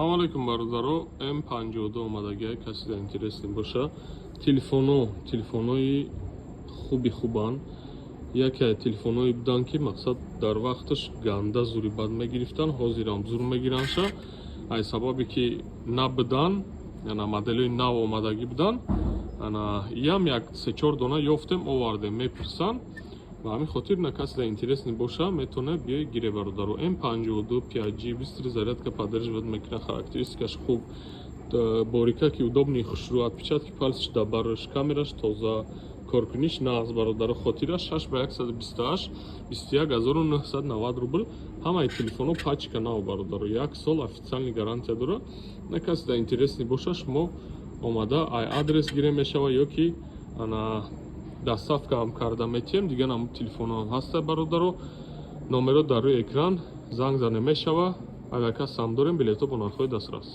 Салому алейкум, бародаро. М52 омадагия, касе интересный боша. Телефоно, телефонои хуби хубанд. Яке телефоное буданд, ки мақсад дар вақташ ганда зури бад мегирифтанд, ҳозирам зур мегиранша. Ай сабабе ки набудан, ана моделҳои нав омадагӣ буданд. Ана ям як се-чор дона ёфтем, овардем, мепурсанд. Ба ҳамин хотир на касе интересный боша, метавона биёй гире, бародаро. М52 5G, быстрый зарядка поддерживать мекунад, характеристикаш хуб, борика ки удобный, хушрӯ, отпечатки пальцаш да барош, камераш тоза, коркуниш нағз, бародаро. Хотира 6 ба 128, 21 990 рубл. Ҳамаи телефонҳо пачка нав, бародаро, як сол официальный гарантия дорад. На касе да интересный боша, шумо омада ай адрес гире мешава ё ки ана доставка ҳам карда метиҳем. Дигар намуд телефонҳо ҳам ҳаста, бародаро. Номеро дар рӯи экран, занг зане мешава. Агар кас ҳам дорем, билетҳо бо нархҳои дастрас.